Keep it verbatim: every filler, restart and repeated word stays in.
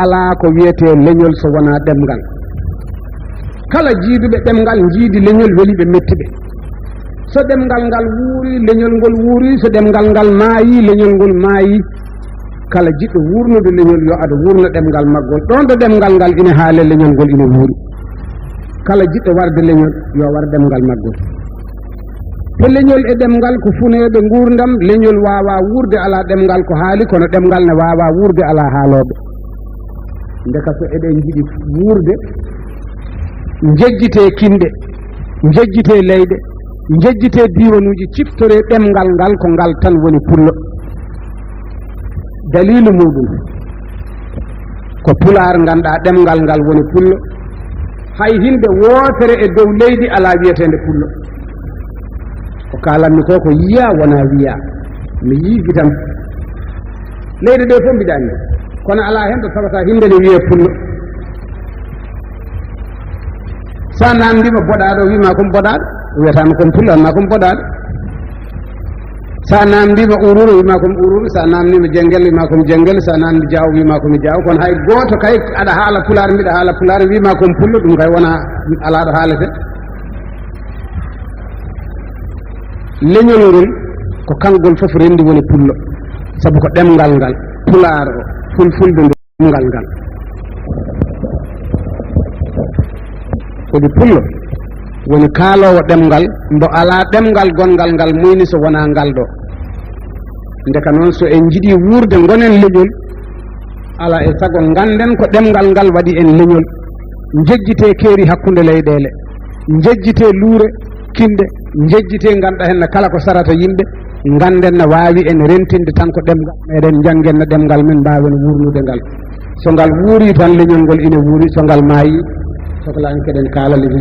Alaa ko wiyetee leñol so wonaa ɗemngal. Kala jiiduɓe ɗemngal njiidi leñol weli ɓe metti ɓe. So ɗemngal ngal wuuri, leñol ngol wuuri, so ɗemngal ngal maayi, leñol ngol maayi. Kala jiɗɗo wuurnude leñol, yo ado wuurna ɗemngal maggol. Ɗoon ɗo ɗemngal ngal ina haale, leñol ngol ina wuuri. Kala jiɗɗo warde leñol, yo war ɗemngal maggol. He leñol e ɗemngal ko funeeɓe nguurndam, leñol waawaa wuurde alaa ɗemngal ko haali, kono ɗemngal ne waawaa wuurde alaa haalooɓe. Ndeka so eɗen njiɗi wuurde, njejjitee kinɗe, njejjitee leyɗe, njejjitee diiwanuuji, ciftoree ɗemngal ngal, ko ngal tan woni pullo. Daliilu muuɗum ko pulaar, nganndaa ɗemngal ngal woni pullo. Hay hinde wootere e dow leydi alaa wiyeteende pullo. Ko kaalanmi ko, ko yiyaa wonaa wiyaa. Mi yii gitam. Leyɗe ɗe fof mbiɗa anndi. Kono alaa heen ɗo tawata hinde ne wiyee pullo. Sa namndima boɗaaɗo, wiima kon boɗaaɗo. Wiyataama kon pullo, amma kon boɗaaɗo. Sa namndima ururo, wiima kon ururo. Sa namndima jengel, wiima kon jengel. Sa namndi jaaw, wiima kon jaaw. Kono hay gooto kay, aɗa haala pulaar, mbiɗa haala pulaar, wiima kon pullo, ɗum kay wona alaa ɗo haalete. Leñol ngol, ko kangol fof renndi woni pullo. Sabu ko ɗemngal ngal, pulaar o, fulfulde nde ɗemngal ngal. Kadi pullo woni kaaloowo ɗemngal, mbo alaa ɗemngal gonngal ngal muyni so wonaa ngal ɗo. Ndeka noon, so en njiɗi wuurde, ngonen leñol, alaa e sago ngannden ko ɗemngal ngal waɗi en leñol. Njejjitee keeri hakkunde leyɗeele, njejjitee luure, kinɗe, njejjitee, ngannda heen kala ko sarata yimɓe, ngannden na waawi en rentinde tan ko ɗemngal meɗen, njanngen na ɗemngal men, mbaawen wuurnude ngal. So ngal wuuri tan, leñol ngol ina wuuri, so ngal maayi, soklaani keɗen kaala leñol.